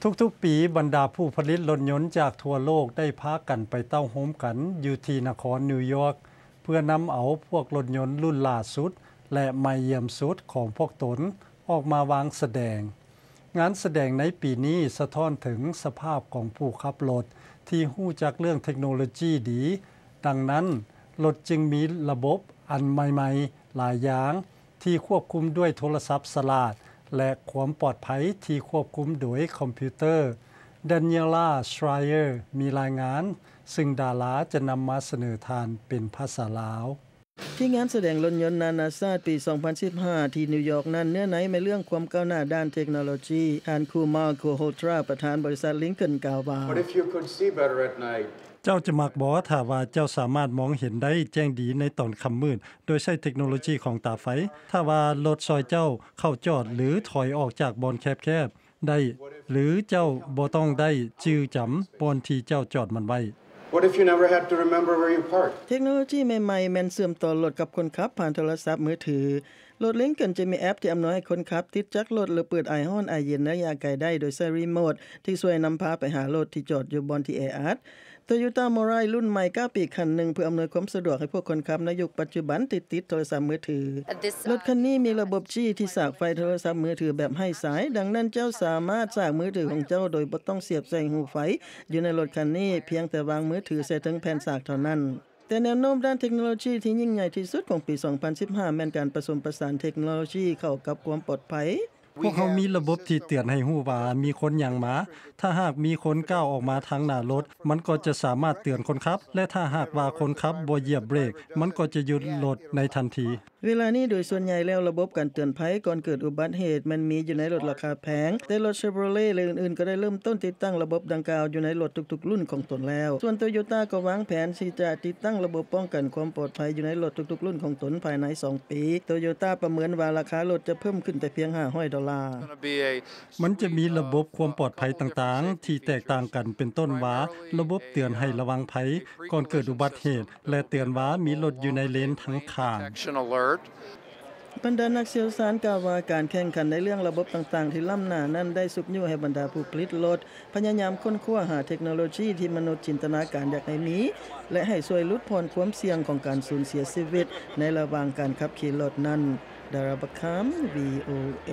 ທຸກໆປີ, ບັນດາຜູ້ຜະລິດລົດຍົນຈາກທົ່ວໂລກໄດ້ພາກັນໄປເຕົ້າໂຮມກັນຢູ່ທີ່ນະຄອນນິວຢອກ ເພື່ອນຳເອົາພວກລົດຍົນລຸ້ນຫຼ້າສຸດ ແລະ ໃໝ່ຢ້ຽມສຸດຂອງພວກຕົນອອກມາວາງສະແດງ. ງານສະແດງໃນປີນີ້ສະທ້ອນເຖິງສະພາບຂອງຜູ້ຂັບລົດທີ່ຮູ້ຈັກເລື່ອງເທັກໂນໂລຊີດີ, ດັ່ງນັ້ນ, ລົດຈຶ່ງມີລະບົບອັນໃໝ່ໆຫຼາຍຢ່າງ ທີ່ຄວບຄຸມດ້ວຍໂທລະສັບສະຫຼາດ ແລະ ຄວາມປອດໄພທີ່ຄວບຄຸມໂດຍຄອມພິວເຕີ. Daniela Schreier ມີລາຍງານ, ຊຶ່ງດາລາຈະນຳມາສະເໜີທ່ານເປັນພາສາລາວ. ທີ່ງານສະແດງລົດຍົນນານາຊາດປີສອງພັນສິບຫ້າ ທີ່ນິວຢອກນັ້ນ, ເນື້ອໃນແມ່ນເລື່ອງຄວາມກ້າວໜ້າດ້ານເທັກໂນໂລຊີ. ທ່ານ Kumar Khohotra ປະທານບໍລິສັດ Lincoln ກ່າວວ່າ, What if you could see better at night? ເຈົ້າຈະມັກບໍ່ ຖ້າວ່າເຈົ້າສາມາດມອງເຫັນໄດ້ແຈ້ງດີໃນຕອນຄ່ຳມືດ ໂດຍໃຊ້ເທັກໂນໂລຊີຂອງຕາໄຟ? ຖ້າວ່າລົດຊ່ອຍເຈົ້າເຂົ້າຈອດ ຫຼື ຖອຍອອກຈາກບ່ອນແຄບໆໄດ້ ຫຼື ເຈົ້າບໍ່ຕ້ອງໄດ້ຈື່ຈຳບ່ອນທີ່ເຈົ້າຈອດມັນໄວ້? What if you never had to remember where you parked? ເທັກໂນໂລຊີໃໝ່ໆແມ່ນເຊື່ອມຕໍ່ລົດກັບຄົນຂັບຜ່ານໂທລະສັບມືຖື. ລົດ Lincoln ຈະມີແອັບທີ່ອຳນວຍໃຫ້ຄົນຂັບຕິດຈັກລົດ ຫຼື ເປີດອາຍຮ້ອນອາຍເຢັນໄລຍະໄກໄດ້ ໂດຍໃຊ້ຣີໂມດທີ່ຊ່ວຍນຳພາໄປຫາລົດທີ່ຈອດຢູ່ບ່ອນທີ່ແອອັດ. Toyota Mirai ລຸ້ນໃໝ່ກ້າວປີກຂັ້ນໜຶ່ງ ເພື່ອອຳນວຍຄວາມສະດວກໃຫ້ພວກຄົນຂັບໃນຍຸກປັດຈຸບັນທີ່ຕິດໂທລະສັບມືຖື. ລົດຄັນນີ້ມີລະບົບຊີ້ທີ່ສາກໄຟໂທລະສັບມືຖືແບບໄຮ້ສາຍ, ດັ່ງນັ້ນເຈົ້າສາມາດສາກມືຖືຂອງເຈົ້າໂດຍບໍ່ຕ້ອງສຽບໃສ່ຮູໄຟຢູ່ໃນລົດຄັນນີ້, ພຽງແຕ່ວາງມືຖືໃສ່ເທິງແຜ່ນສາກເທົ່ານັ້ນ. ແຕ່ແນວໂນ້ມດ້ານເທັກໂນໂລຊີທີ່ຍິ່ງໃຫຍ່ທີ່ສຸດຂອງປີສອງພັນສິບຫ້າ ແມ່ນການປະສົມປະສານເທັກໂນໂລຊີເຂົ້າກັບຄວາມປອດໄພ. ພວກເຮົາມີລະບົບທີ່ເຕືອນໃຫ້ຮູ້ວ່າມີຄົນຍ່າງມາ. ຖ້າຫາກມີຄົນກ້າວອອກມາທາງໜ້າລົດ, ມັນກໍຈະສາມາດເຕືອນຄົນຂັບ, ແລະ ຖ້າຫາກວ່າຄົນຂັບບໍ່ຢຽບເບຣກ, ມັນກໍຈະຢຸດລົດໃນທັນທີ. ເວລານີ້ໂດຍສ່ວນໃຫຍ່ແລ້ວ ລະບົບການເຕືອນໄພກ່ອນເກີດອຸບັດເຫດແມ່ນມີຢູ່ໃນລົດລາຄາແພງ, ແຕ່ລົດ Chevrolet ແລະ ອື່ນໆ ກໍໄດ້ເລີ່ມຕົ້ນຕິດຕັ້ງລະບົບດັ່ງກ່າວຢູ່ໃນລົດທຸກໆລຸ້ນຂອງຕົນແລ້ວ. ສ່ວນ Toyota ກໍວາງແຜນທີ່ຈະຕິດຕັ້ງລະບົບປ້ອງກັນຄວາມປອດໄພຢູ່ໃນລົດທຸກໆລຸ້ນຂອງຕົນພາຍໃນສອງປີ. Toyota ປະເມີນວ່າລາຄາລົດຈະເພີ່ມຂຶ້ນແຕ່ພຽງຫ້າຮ້ອຍໂດລາ. ມັນຈະມີລະບົບຄວາມປອດໄພຕ່າງໆທີ່ແຕກຕ່າງກັນ, ເປັນຕົ້ນວ່າລະບົບເຕືອນໃຫ້ລະວັງໄພກ່ອນເກີດອຸບັດເຫດ ແລະ ເຕືອນວ່າມີລົດຢູ່ໃນເລນທາງຂ້າງ. ບັນດານັກຊ່ຽວຊານກ່າວວ່າ ການແຂ່ງຂັນໃນເລື່ອງລະບົບຕ່າງໆທີ່ລ້ຳໜ້ານັ້ນ ໄດ້ຊຸກຍູ້ໃຫ້ບັນດາຜູ້ຜະລິດລົດພະຍາຍາມຄົ້ນຄວ້າຫາເທັກໂນໂລຊີທີ່ມະນຸດຈິນຕະນາການຢາກໃຫ້ມີ ແລະ ໃຫ້ຊ່ວຍຫຼຸດຜ່ອນຄວາມສ່ຽງຂອງການສູນເສຍຊີວິດໃນລະຫວ່າງການຂັບຂີ່ລົດນັ້ນ. Dara Bakham, VOA.